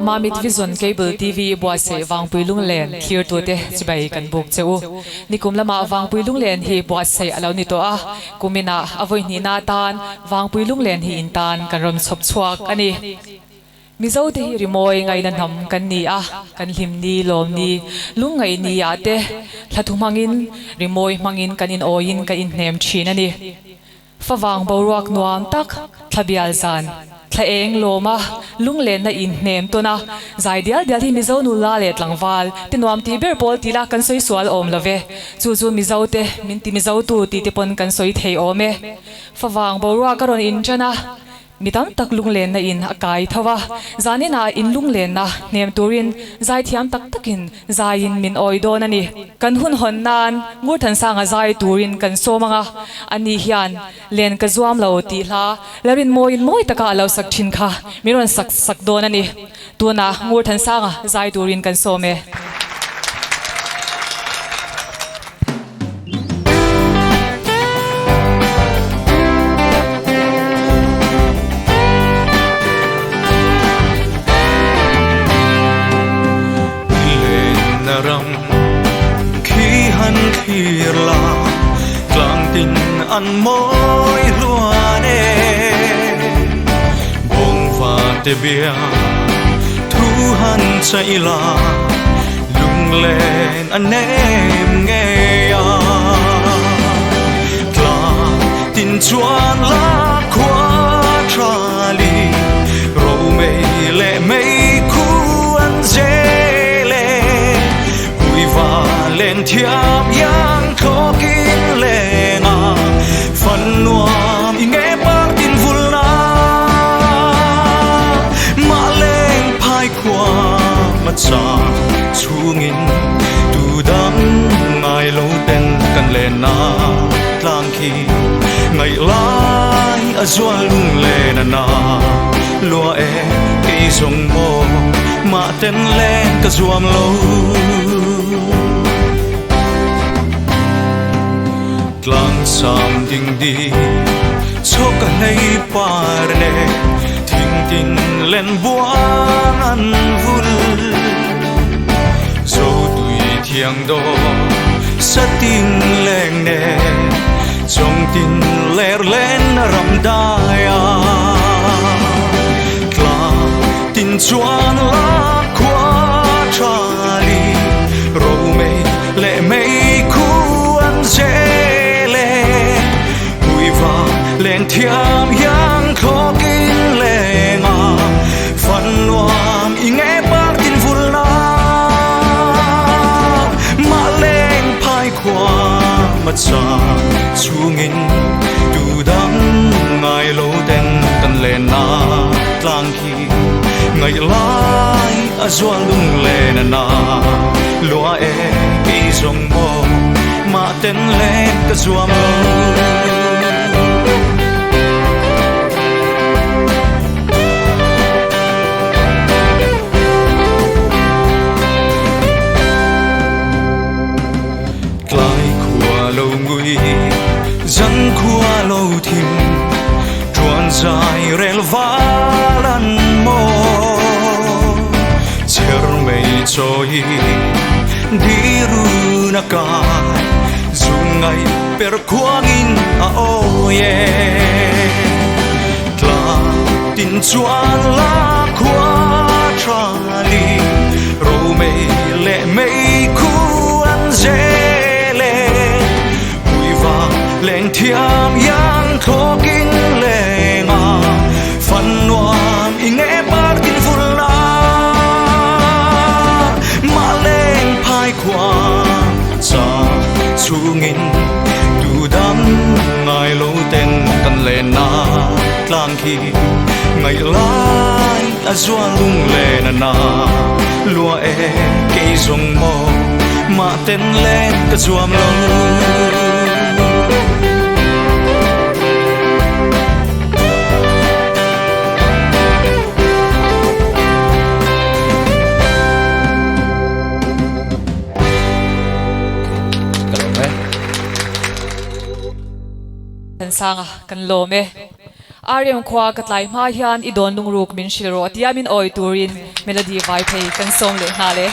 Mamit Vision Cable TV buatsaih Vangpui Lunglen thlirtute chibai kan buk che u. Nikum lamah Vangpui Lunglen hi buatsaih a lo ni tawh a, kuminah a vawi hnihna atan Vangpui Lunglen hi in tan kan rawn chhawp chhuak a ni. Mizote hi rimawi ngaihna hnam kan ni a, kan hlim ni, lawm ni, lungngaih ni ah te hlathu hmangin, rimawi hmangin kan inawiin kan inhnem thin a ni. Favang boruak nuam tak, thla bial zan, thla eng lawm a, lunglenna inhnem tawn a, zai dial dial hi Mizo nula leh tlangval te nuam tih ber pawl tih la kan sawi sual awm lo ve. Chu chu Mizote min ti Mizotu tih te pawn kan sawi thei awm e. Favang boruak a rawn inṭan a. Mi tam tak lunglenna in a kai tho a, zaninah in lunglenna hnem turin zaithiam tak takin zaiin min awi dawn a ni. Kan hun hawn nan Ngurthansanga zai turin kan sawm ang a, ani hian len ka zuam lo tih hla la rinmawiin mawi taka a lo sak thin kha min rawn sak sak dawn a ni. Tunah Ngurthansanga zai turin kan sawm e. Lenna ram khi han thlir la, tlang tin an mawi hluan e. Bawngva te bia thu han chaih la, lunglen a nem ngei a. Tlang tin chuan la khua tha li, ro mei leh mei khu an zel e. Hui va len thiam yang thlawkin leng a, fan nuam i nge par tin vul na. Mah leng phai khua ma cha chungin tu dang ngai lo ten kan len na tlang khi ngaih lai a zual lung len a na lua e kei zawng maw mah ten len ka zuam lo. Tlang sam ding di chhawk a hlei par ne thing tin len buang an vul zo tui thiang do sa tin leng ne chong tin ler len ram dai a tlang tin chuan la khua tha li ro mei leh mei khu an zel e hui va len thiam hiang thlawkin leng a fan nuam i nge par tin vul na mah leng phai khua ma cha chungin tu dang ngai lo ten kan len na tlang khi ngaih lai a zual lung len a na lua e kei zawng maw mah ten len ka zuam lo. Tlai khua lo ngui, zan khua lo thim, tuan zai rel val an maw. Cher mei chawi di run a kai, zun ngai per khuangin a awi e. Tlang tin chuan la khua tha li, ro mei leh mei khu an zel e. Hui vang leng thiam yang thlawkin leng a, fan nuam i nge par tin vul la. Mah leng phai khua cha chungin tu dang ngai lo ten kan len na tlang khi ngaih lai a zual lung len a na lua e kei zawng maw mah ten len ka zuam lo. Ka lawm e. Thansanga, Kan lawm e. Ariam khua ka tlai hma hian i dawn lungruk min hrilh rawh tia min awi turin Melody vai phei kan sawm leh nghal e.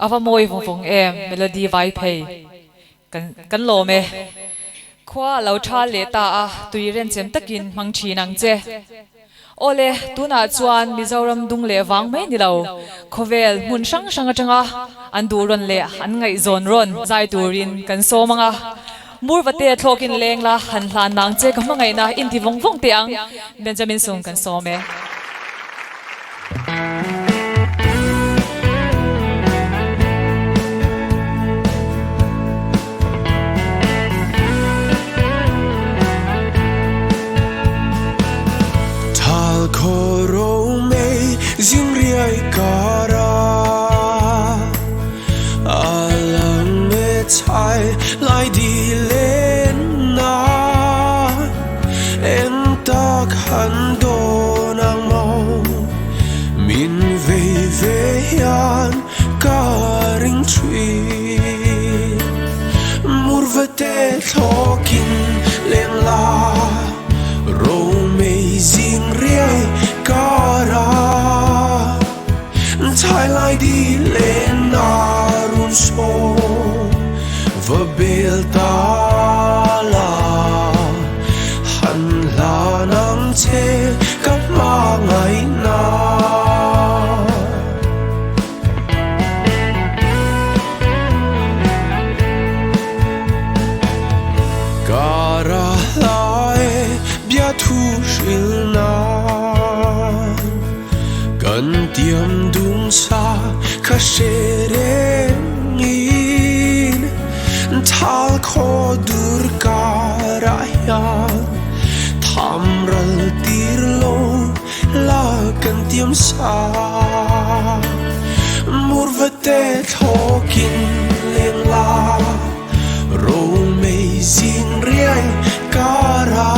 A va mawi vawng vawng em, melody vai phei kan kan lawm e. Khua a lo tha leh ta a, tui renchem takin hmang thin ang che. Awle, tunah chuan Mizoram dung leh vang mai ni lo, khawvel hmun hrang hrang atanga an duh rawn leh an ngaihzawn rawn zai turin kan sawm ang a. Murvate thlawkin leng la, han hlan nang che ka hmangaihna inti vawng vawng teh ang, Benjamin Sung kan sawm e. tak han dawn ang maw? Min vei ve hian ka ring thin. Murvate thlawkin leng la, romei zing riai kara. Thai lai di len na run saw va bel ta la, han hla nang che ka hmangaihna. Kara hlae biathu hrilna kan tiam dung sa kha hre rengin thal khaw dur karah hian tham ral tir lo la kan tiam sa murvate thlawkin leng la romei zing riai kara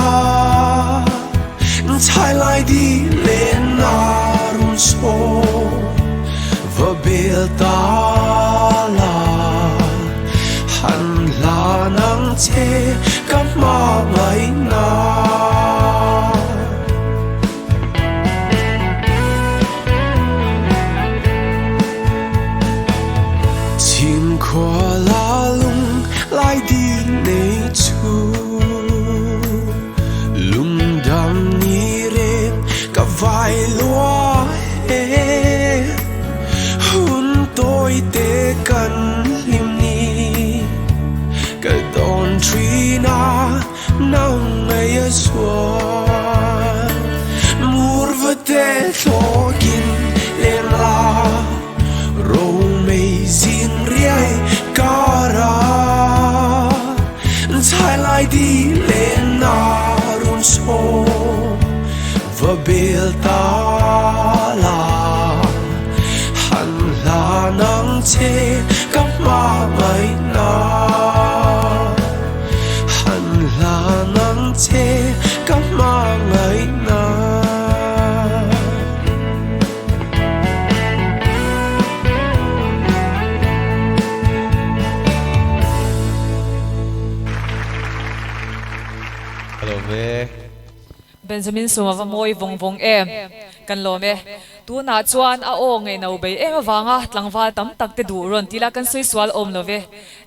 thai lai di len na run saw va bel ta la, han hla nang che ka hmangaihna. Chim khua la lung lai di nei chu, lung dam ni reng ka vai lua he. Hun toi te kan lim ni, ka dawn thina nang ngai a zuan. Murvate thlawkin leng la, romei zing riai kara. Thai lai di len na run saw va bel ta la, han hla nang che ka hmangaihna. Han hla nang che ka hmangaihna. Hello ve. Benjamin Suma va mawi vawng vawng em? Kan lawm e. Tunah chuan a aw ngaihno bei em avanga tlangval tam tak te duh rawn tila kan sawi sual awm lo ve.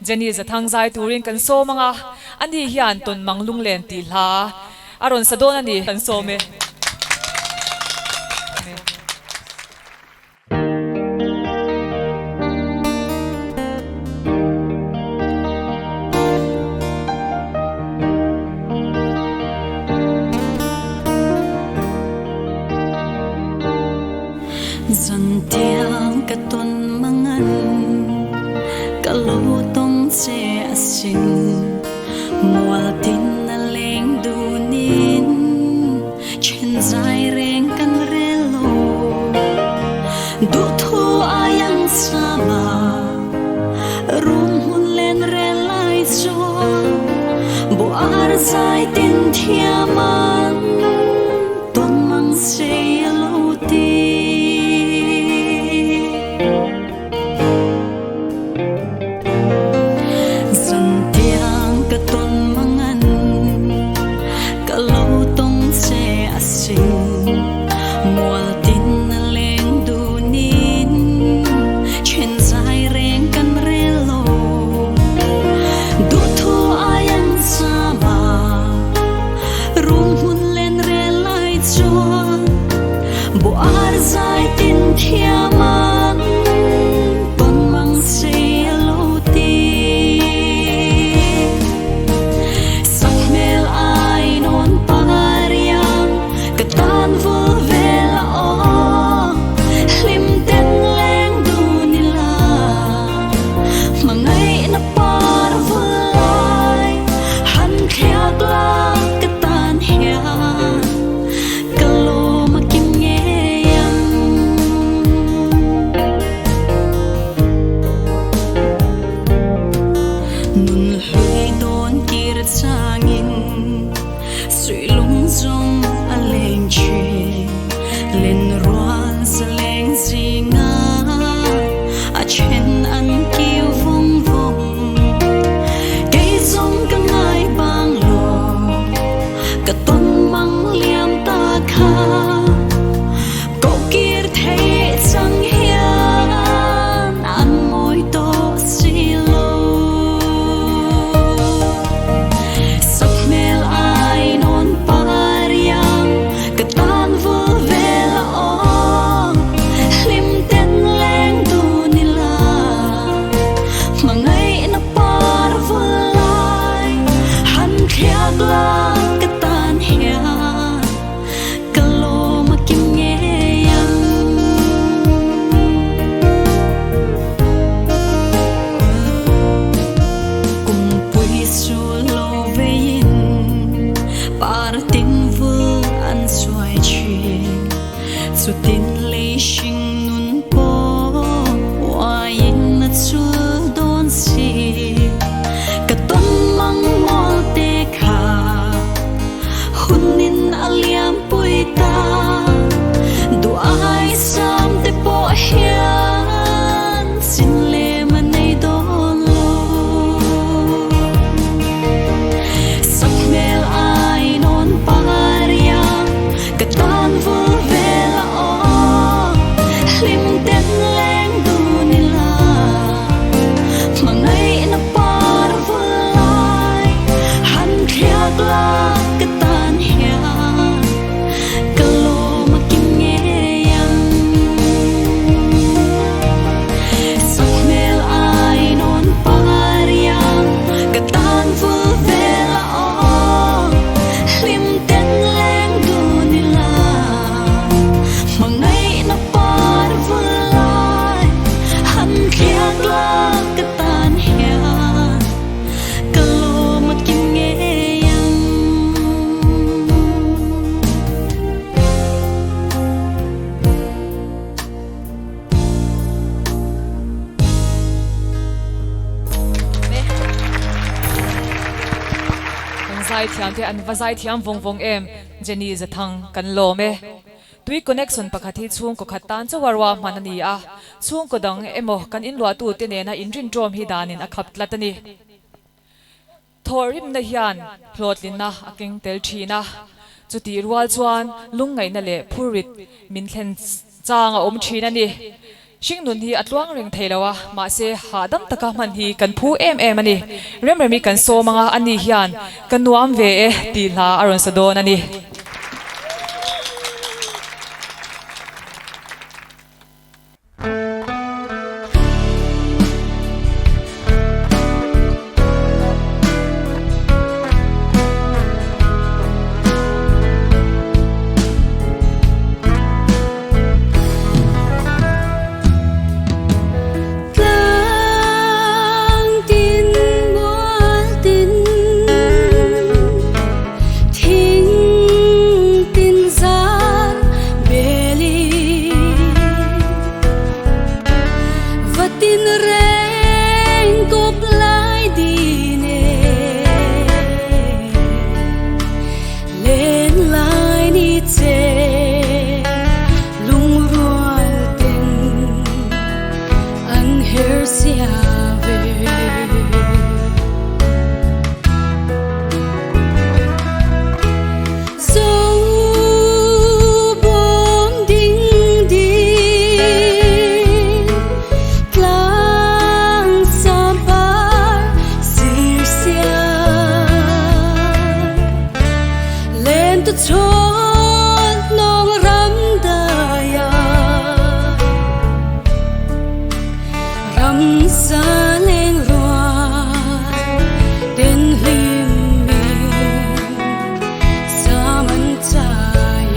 Jenny Zathang zai turin kan sawm anga, ani hian tawn mang lunglen tih hla a rawn sa dawn a ni kan sawm e. Zantiang ka tawn mangan ka lo tawng che asin, mual tin a leng dunin then zai reng kan rel lo. Duhthu aiang sama rum hun len rel lai chuan bo ar zai tin thiaman tawn mang sei a lo ti. Zantiang ka tawn mangan ka lo tawng che asin, mual tin a leng dunin then zai reng kan rel lo. Duhthu aiang sama rum hun len rel lai chuan bo ar zai tin thiaman tawn mang sei a lo ti. Sakhmel ai non pariang ka tan vul vel a aw, hlim ten leng dunila mangai na par vul lai han thliak la ka tan hian ka lo makim ngei ang. kha Kohkir theih chang hian an mawi tawh si lo. Sakhmel ai nawn par iang ka tan vul vel a awm Hlim ten leng dun ila Hmangaihna par vul lai han thliak la ka tan hian ka lawm a kim ngei ang. Kumpui chu lo veiin par tin vul an chuai thin, chutin lei hring nun pawh uaiin a chul dawn si. Ka tawn mang mawl te kha hunin a liam pui ta, duh ai sam te pawh hian chin lem a nei dawn lo. Sakhmel ai nawn par iang ka tan vul vel a awm Hlim ten leng dun ila hmangaihna par vul lai han thliak la ka tan hian ka lawm a kim ngei ang. Sakhmel ai nawn par iang ka tan vul vel a awm Hlim ten leng dun ila hmangaihna par vul lai han thliak la ka tan hian ka lawm a kim ngei ang. Kan zaithiam te an va zaithiam vawng vawng em Jenny Zathang kan lawm e. Tui connection pakhat hi chhungkaw khat tan chauh a ruah hman a ni a, chhungkaw dang emaw kan inluahtu te nena inrinṭawm hi danin a khap tlat a ni. Thawhrimna hian hlawhtlinna a keng tel thin a, chutih rual chuan lungngaihna leh phurrit min thlen chang a awm thin a ni. Hringnun hi a tluang reng thei lo a, mahse hahdam taka hman hi kan phu em em a ni. Remremi kan sawm anga ani hian ka nuam ve e tih hla a rawn sa dawn a ni. Tlang tin mual tin thing tin zar beli va tin reng kawp lai din e len lai ni che lungrual ten an her sia ve. Zo bawm ding ding tlang sam par sir sia len tu chhawn nong ram daya ram sa leng rual ten hlim min sa man chai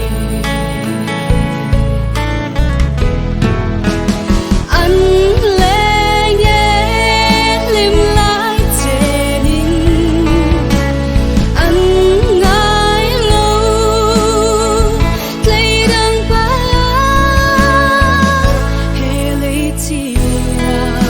An leng e hlim lai chenin an ngai lo tlei dang par he lei chi ah.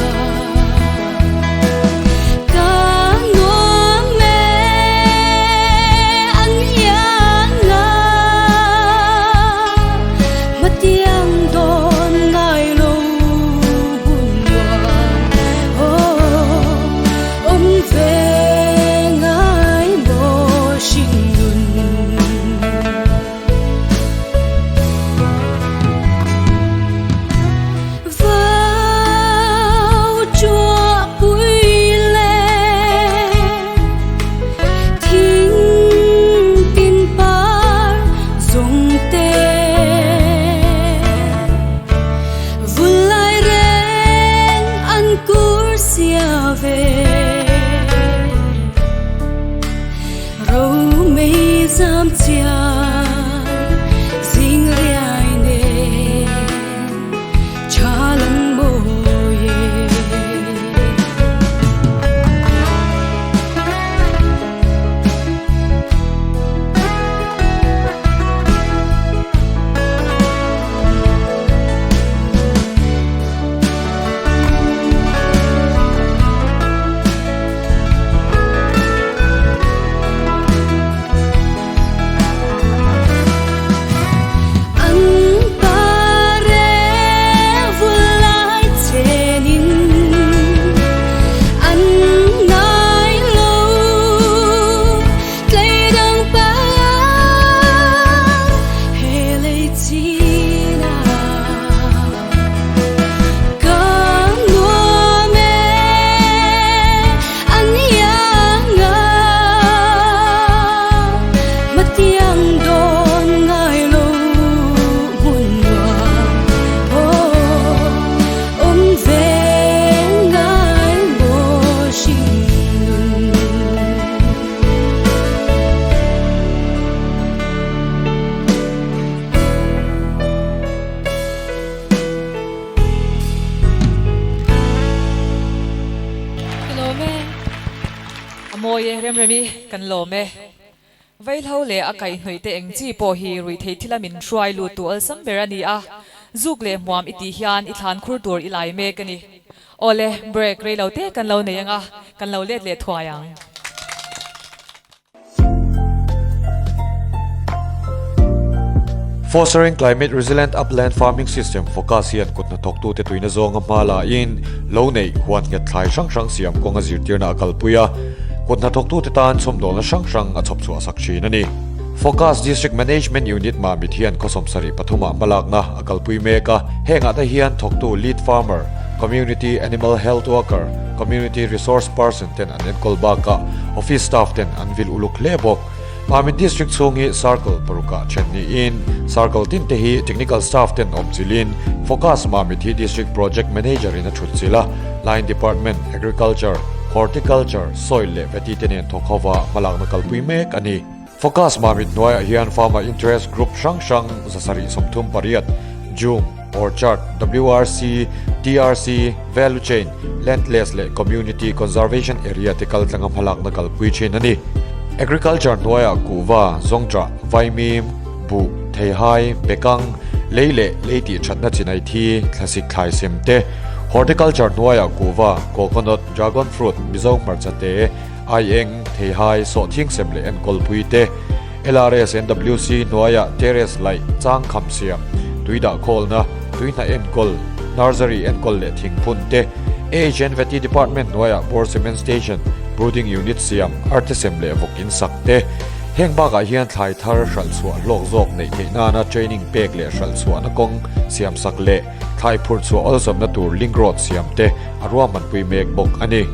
mawi e Remremi, kan lawm e. Vaihlo leh a kaihhnawih te eng chi pawh hi ruihtheih thila min hruai lut tu awlsam ber a ni a, zuk leh hmuam i tih hian i thlan khur tur i lai mek a ni. Awle, break rei lo te kan lo nei ang a, kan lo let leh thuai ang. Fostering Climate Resilient Upland Farming System focus hian kut hnathawktute tuina zawnga hma la in lo neih huan nghet thlai hrang hrang siam kawnga zirtirna a kalpui a, kut hnathawktute tan chhawmdawlna hrang hrang a chhawp chhuah sak thin a ni. Focus District Management Unit Mamit hian khaw sawmsarih pathumah hmalakna a kalpui mek a, hengah te hian thawktu Lead Farmer, Community Animal Health Worker, Community Resource Person ten an enkawl bakah Office staff ten an vil uluk hle bawk. Mamit District chhung hi Circle parukah then niin Circle tin te hi Technical staff ten awm chilhin Focus Mamit hi District Project Manager in a thut chilh a, Line Department, Agriculture, Horticulture, Soil leh Veti te nen thawk hova hmalakna kalpui mek a ni. Focus Mamit hnuaiah hian Farmer Interest Group hrang hrang 738, Jhum, Orchard, WRC, TRC, Value Chain, Landless leh Community Conservation Area te kal tlanga hmalakna kalpui thin a ni. Agriculture hnuaiah kuhva, zawngṭah, vaimim, buh, theihai, bekang, lei leh lei tih thatna chinai thi, thlasik thlai sem te, Horticulture hnuaiah kuhva, coconut, dragon fruit, Mizo hmarcha te, aieng, theihai, sawhthing sem leh enkawlpui te, LRS NWC hnuaiah terrace laih chang kham siam, tui dah khawlna, tui hna enkawl, nursery enkawl leh thingphun te, AHN Vety Department hnuaiah bore cement station, brooding unit siam, arte sem leh vawk in sak te. Heng bakah hian thlai thar hralh chhuah hlawk zawk neih theih nana training pek leh hralh chhuahna kawng siam sak leh thlai phurh chhuah awlsawmna tur link road siam te a ruahmanpui mek bawk a ni.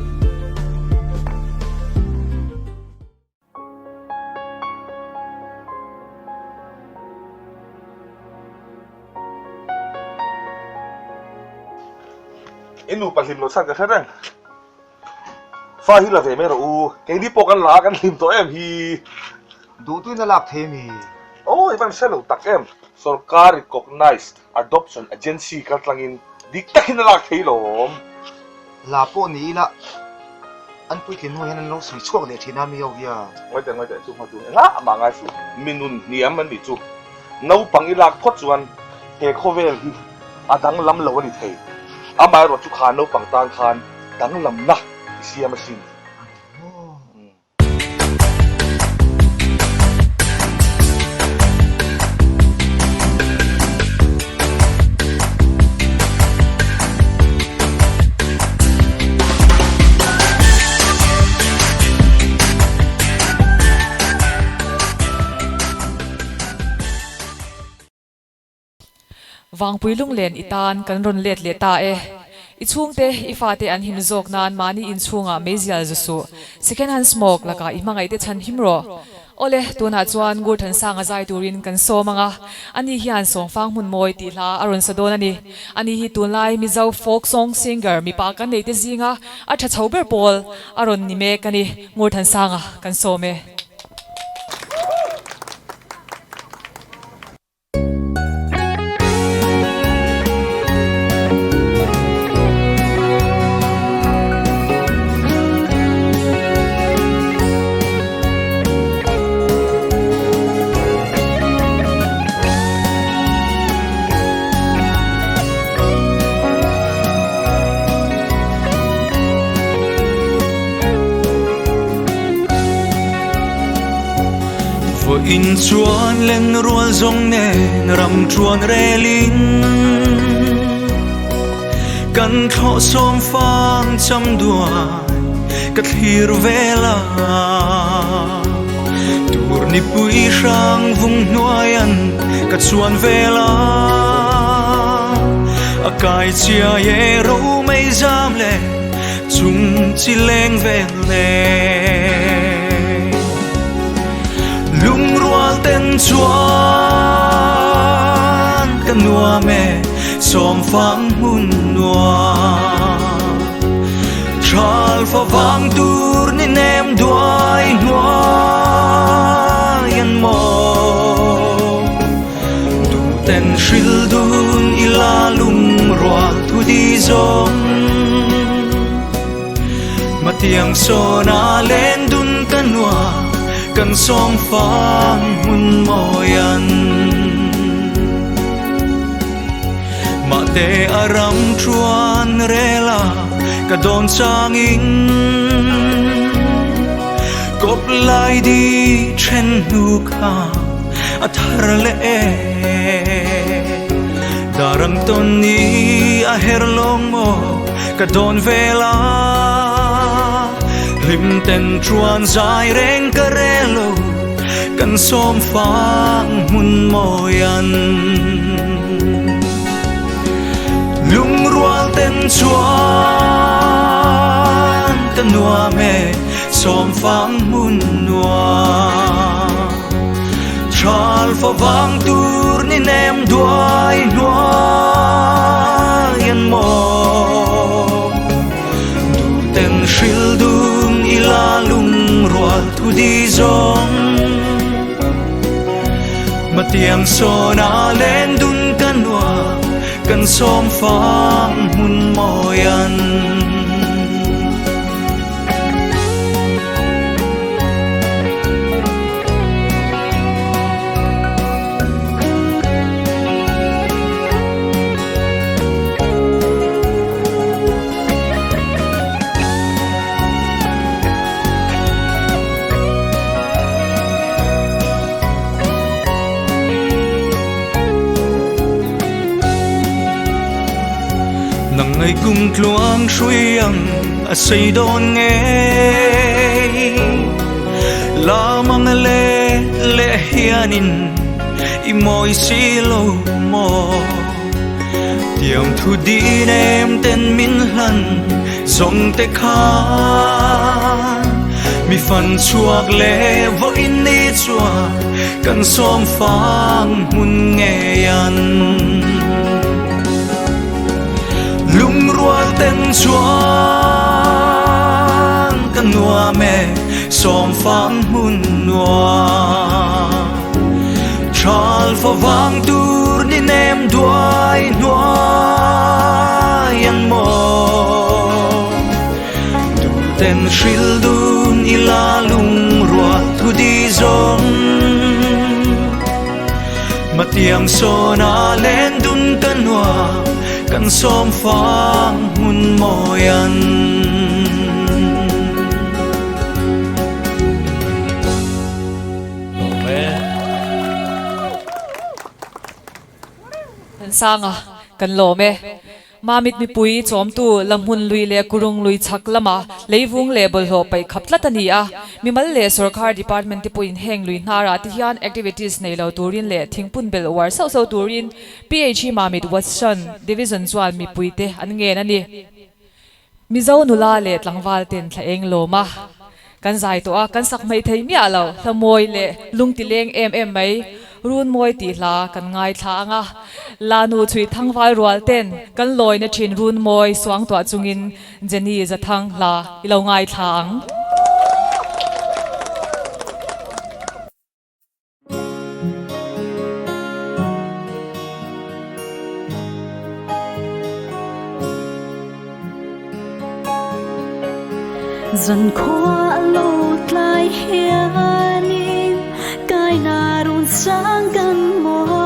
I nupa hlim lo chhan ka hre reng. Fa hi la ve mai rawh u. Keini pawh kan la a, kan hlim tawh em hi. Duhtuina lak thei a mi? Aw, i van hre lo tak em. Sorkar recognized adoption agency kal tlangin dik takin a lak thei lawm. La pawh ni ila an puitlin hnu hian an lo sawi chhuak leh thin a mi ho hian. Ngawi teh ngawi teh chu hma chu engah amah ngai suh mi nun hniam an nih chu naupang i lak phawt chuan he khawvel hi a danglam lo a ni thei amaherawh chu kha naupang tan khan danglamna i siam asin. Vangpui lunglen i tan kan rawn let leh ta e. I chhungte, i fate an him zawk nan mahni inchhungah meizial zu suh. Second hand smoke lakah i hmangaihte chhan him rawh. Awle, tunah chuan Ngurthansanga zai turin kan sawm ang a, ani hian Sawngfang hmun mawi tih hla a rawn sa dawn a ni. Ani hi tunlai Mizo folk song singer mipa kan neite zinga a tha chho ber pawl a rawn ni mek a ni. Ngurthansanga kan sawm e. Vawiin chuan len rual zawng nen ram chuan relin kan thlawh sawm fang cham duai ka thlir vel a tur nipui hrang vung hnuaian ka chuan vel a a kai chiai e ro mei zam le chung chi leng vel nen lungrual ten chuan ka nuam e sawm fang hmun nuam thal fa vang tur ni nem duai hnuai an maw tu ten hril dun ila lungrual thu di zawng. Matiang sawna len dun ka nuam kan sawm fang hmun mawian. Mahte a ram chuan rela ka dawn changin kawp lai di then hnu kha a thar leh e. Darang tawn ni a her lawng maw ka dawn vela hlim ten chuan zai reng ka relo kan sawm fang hmun mawian. Lungrual ten chuan ka nuam e sawm fang hmun nuam. Thal fa vang tur ni nem duai hnuai an maw. Du ten hril dun ila lungrual thu di zawng. Matiang sawna len dun ka nuam kan sawm fang hmun mawian. Nang ngai kum tluang hrui ang a sei dawn ngei. Lamang le le hianin i mawi si lo maw. Tiang thu di nem ten min hlan zawng te khan. Mi fan chhuak le vawiin ni chuan kan sawm fang hmun ngei an. Lungrual ten chuan ka nuam e sawm fang hmun nuam. Thal fa vang tur ni nem duai hnuai an maw. Du ten hril dun ila lungrual thu di zawng. Matiang sawna len dun ka nuam kan sawm fang hmun mawian. Kan sang a, kan lawm e. Mamit mipui chawmtu Lahmun lui leh Kurung lui chhak lama leivung leh bawlhhlawh paih khap tlat a ni a. Mimal leh sorkar department te pawhin heng lui hnarah te hian activities nei lo turin leh thingpun belh uar sauh sauh turin PHE Mamit Western Division chuan mipui te an ngen a ni. Mizo nula leh tlangval ten thla eng lawm a, kan zai tawh a, kan sak hmaih thei miah lo, hla mawi leh lung ti leng em em mai, run mawi tih hla kan ngaithla ang a, Lanu chhui thangval rual ten kan lawina thin run mawi suang tuah chungin Jenny Zathang hla i lo ngaithla ang. Zan khua a lo tlai hianin kaina run sang kan mawi.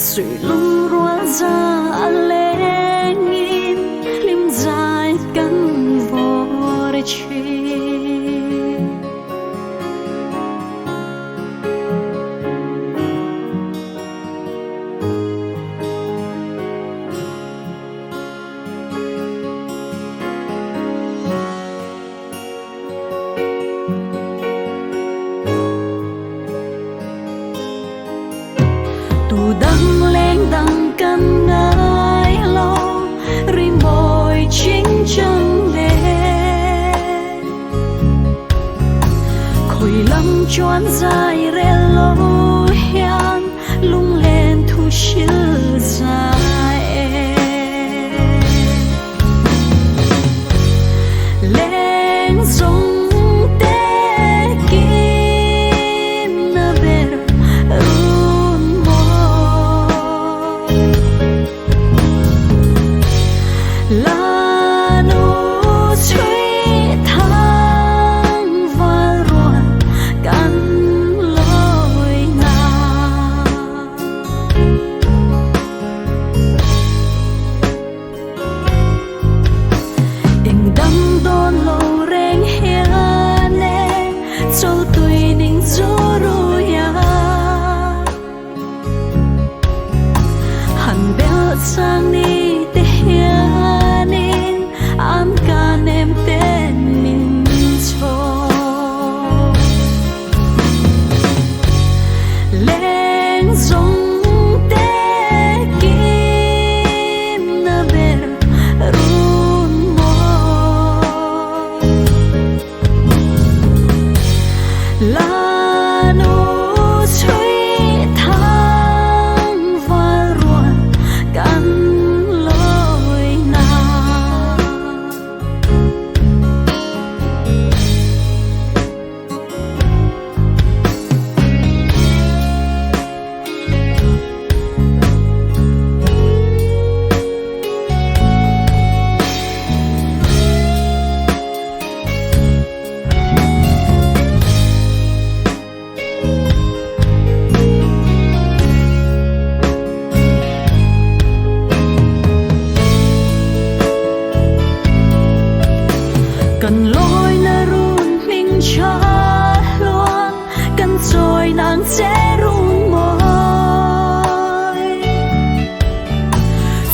Suih lung rual za a lengin hlim zai kan vawr thin. Tu dang leng dang kan ngai lo rimawi ching chang len. Khawi lam chuan zai rel lo hian lunglen thu hril zai e. Leng zawng te kim na ber run mawi. La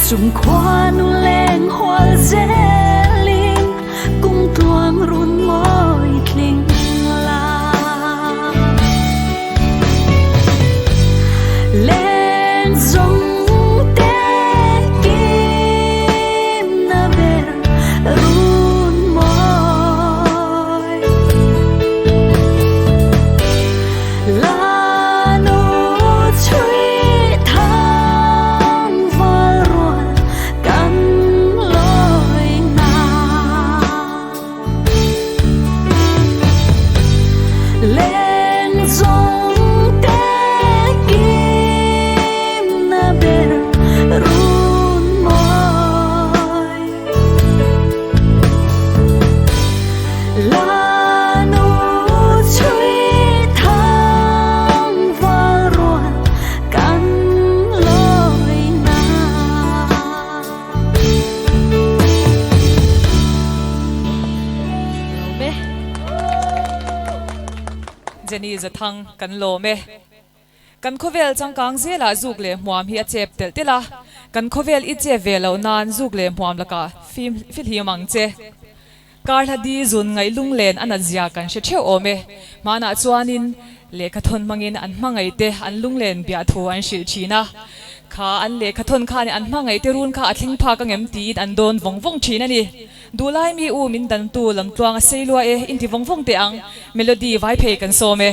Chung khuanu leng hual zelin kum tluang run mawi tling la. Leng zawng te kim na ber run mawi. Lanu chhui thang val rual kan lawi na. Leng zawng te kim na ber run mawi. Lanu chhui thang val rual kan lawi na. Lawm e. Jenny Zathang kan lawm e. Kan khawvel changkang zelah zuk leh hmuam hi a chep telh telh a, kan khawvel i chep ve loh nan zuk leh hmuam lakah fim fihlim ang che. Kar hla di zun ngaih lunglen a nat zia kan hre theuh awm e. Hmanah chuanin lehkha thawn hmangin an hmangaih te an lunglen biah thu an hrilh thin a. Kha an lehkha thawn khanin an hmangaih te run kha a thleng phak angem tiin an dawn vawng vawng thin a ni. Duhlai mi u min dantu lamtluang a sei lua e inti vawng vawng teh ang. Melody vai phei kan sawm e.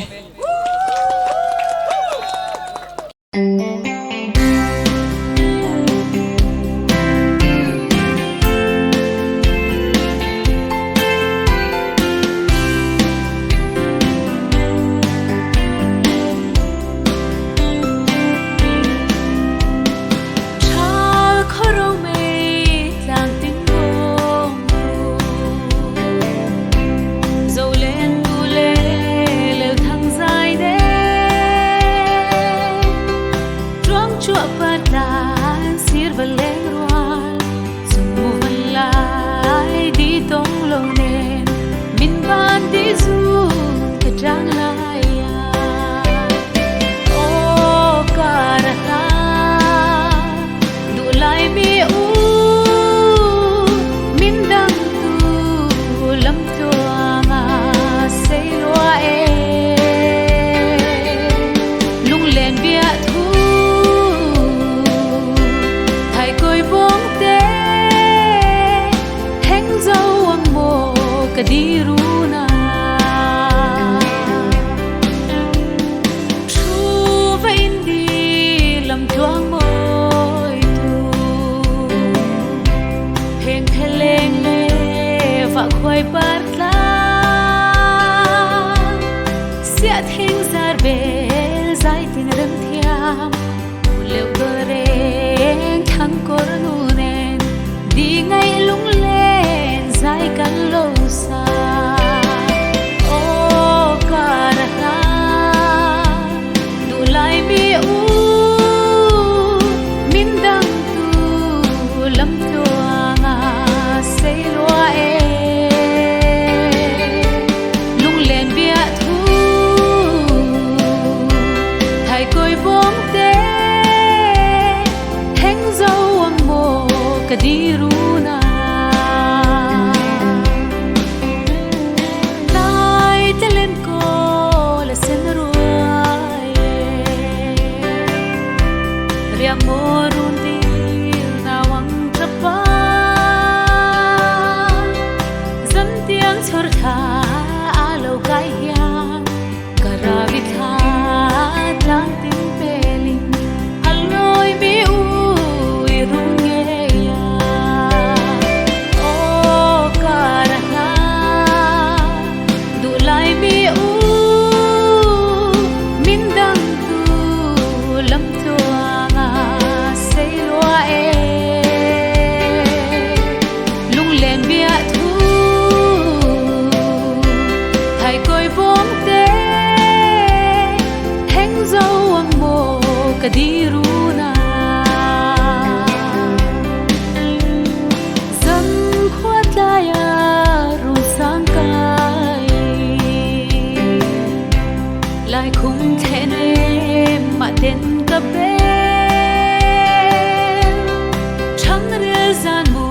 zan mu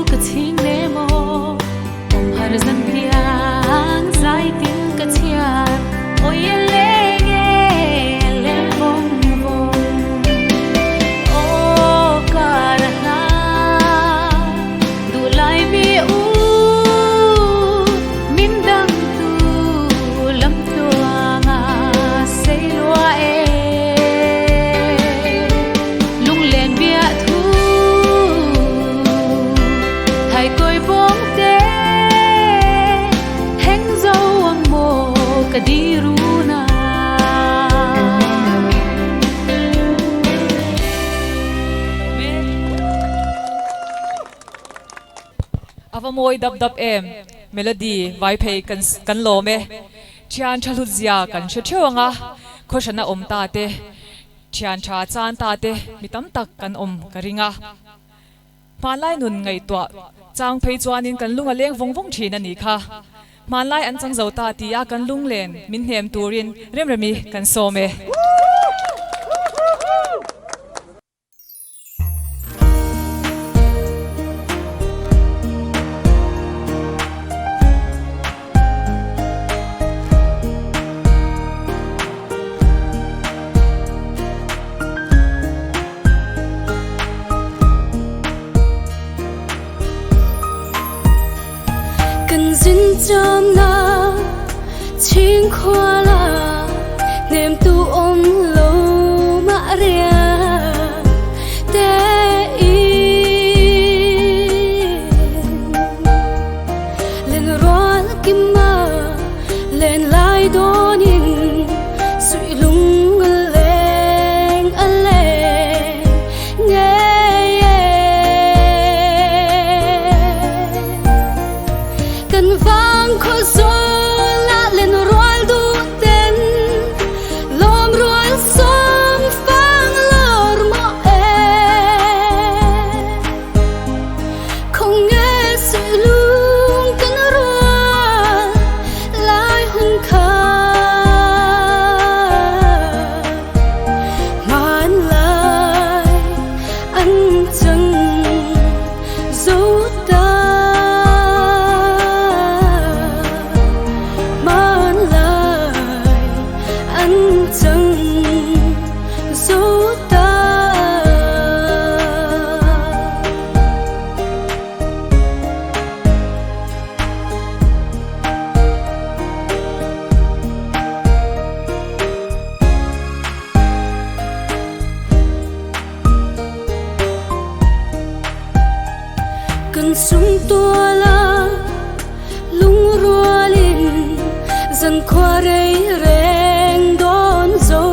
ka chhing le maw Awm har zan piang zai tin ka chhiar Awi a leng e leng vawng vawng Aw kar a hla duh lai mi u Min dang tu lam tluang a sei lua e Lunglen biah thu thai kawi bawng te Thleng zo ang maw ka di run a. A va mawi dap dap em? Melody vai phei kan kan lawm e. Thian tha hlut zia kan hre theuh ang a, khawhrana awm ta te, thian tha chan ta te mi tam tak kan awm ka ring a. Hmanlai nun ngaihtuah chang phei chuanin kan lung a leng vawng vawng thin a nih kha. Hmanlai an chang zo ta ti a kan lunglen min hnem turin Remremi kan sawm e. Kan zin chawmna chhing khuala hnemtu awm lo mah riak te in Len rual kima len lai dawnin suih lung a leng a leng ngei e. Kan vang khaw zawl ah len rual duh ten lawm rual sawm fang lawr maw e. Khawnge suihlung kan rual lai hun kha Hmanlai an chang zo ta Hmanlai an chang zo ta. Kan sum tuala lungrualin zankhua rei reng dawn zo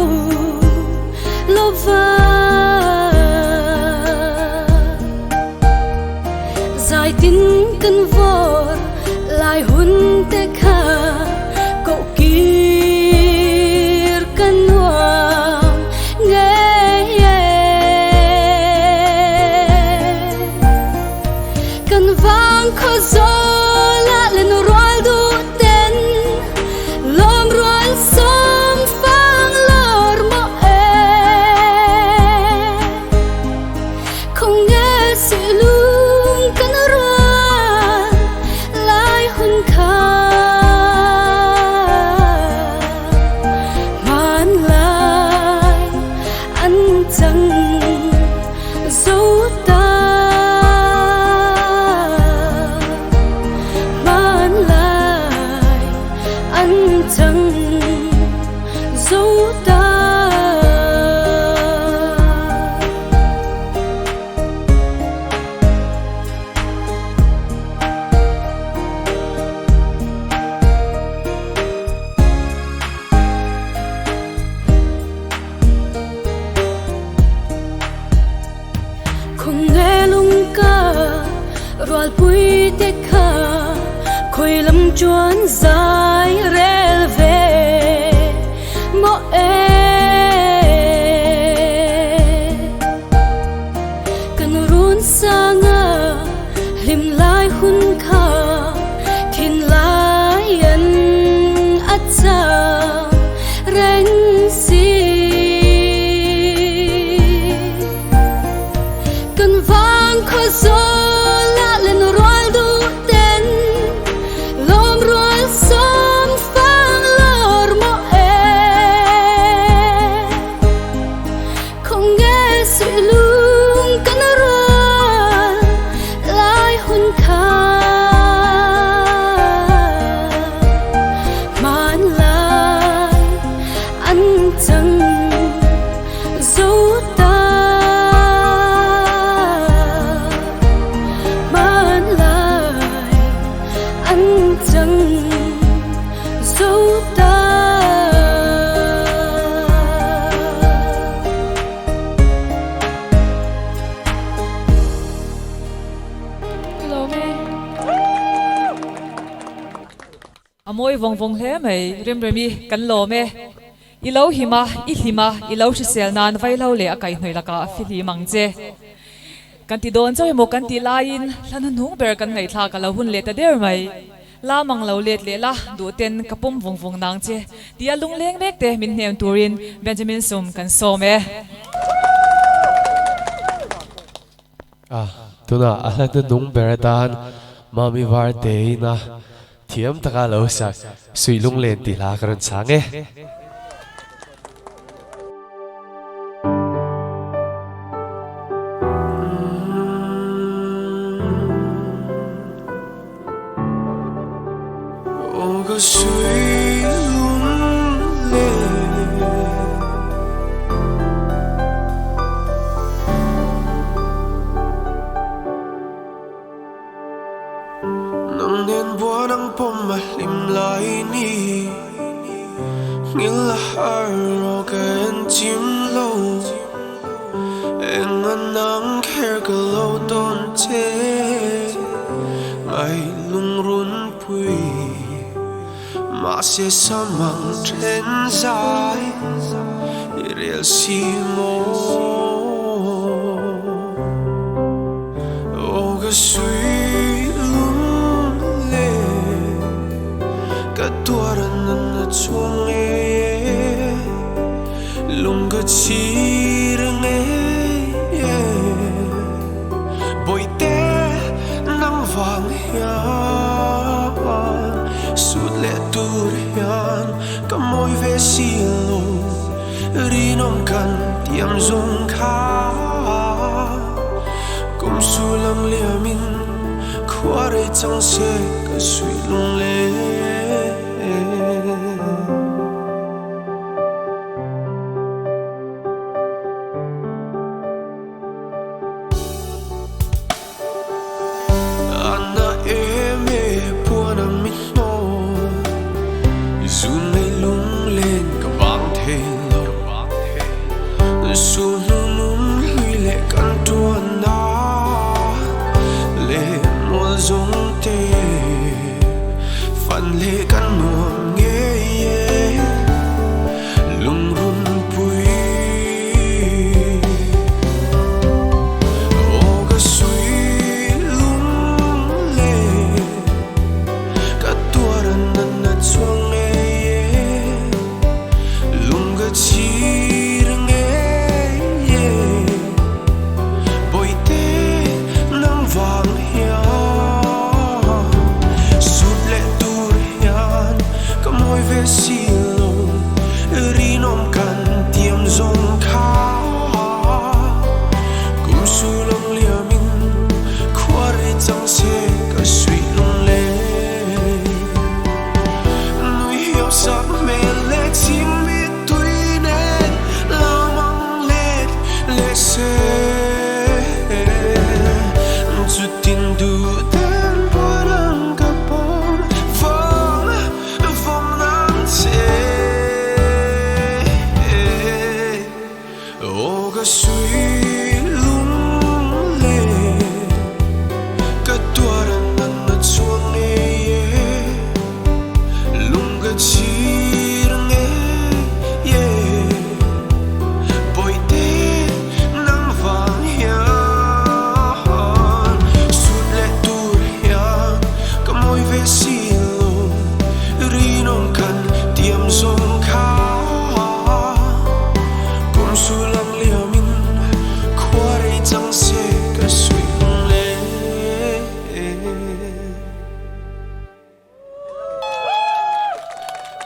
lova. Zai tin kan vawr lai hun te kha koh kir ka nuam ngei e. Kan vang khaw zawl ah len rual duh ten lawm rual sawm fang lawr maw e. Khawnge suihlung kan rual lai hun kha Hmanlai an chang zo ta Hmanlai an chang zo ta. Khawnge lungka rualpui te kha khawi lam chuan zai rel ve maw e. Kan run sanga hlim lai hun kha thin lai an a chang reng si. Kan vang khaw zawl. an chang zo ta. Hmanlai an chang zo ta. A mawi vawng vawng hle mai, Remremi kan lawm e. I lo him a, i hlim a, i lo hrisel nan vaihlo leh a kaihhnawih lakah a fihlim ang che. Kan ti dawn chauh emaw kan tih laiin hla hnuhnung ber kan ngaihthlak a lo hun leh ta der mai. La mang lo let leh la, duh ten ka pawm vung vung nang che tia lungleng mek te min hnem turin Benjamin Sum kan sawm e. A, tunah a hla hnuhnung ber atan Mami Varte ina thiam taka lo sak Suih Lunglen tih hla ka rawn chhang e.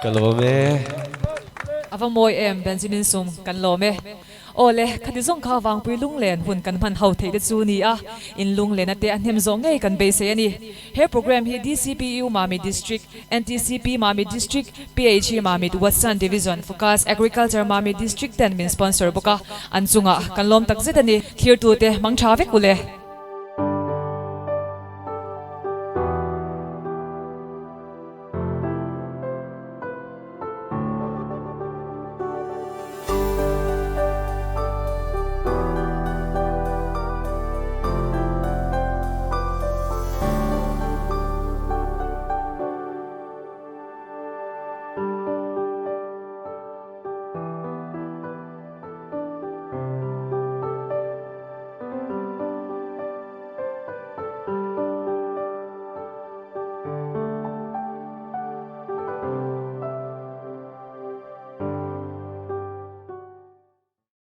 Ka lawm e. A va Ava mawi em Benjamin Sum kan lawm e. Aw le, khati zawng kha Vangpui lunglen hun kan hman ho theih te chu ni a, in lunglena te a hnem zawh ngei kan beisei a ni. He program hi DCPU Mamit District, NTCP Mamit District, PHE Mamit Watson Division Focus Agriculture Mamit District ten min sponsor bawk a, an chungah kan lawm takzet a ni. Thlirtute hmang tha vek u le.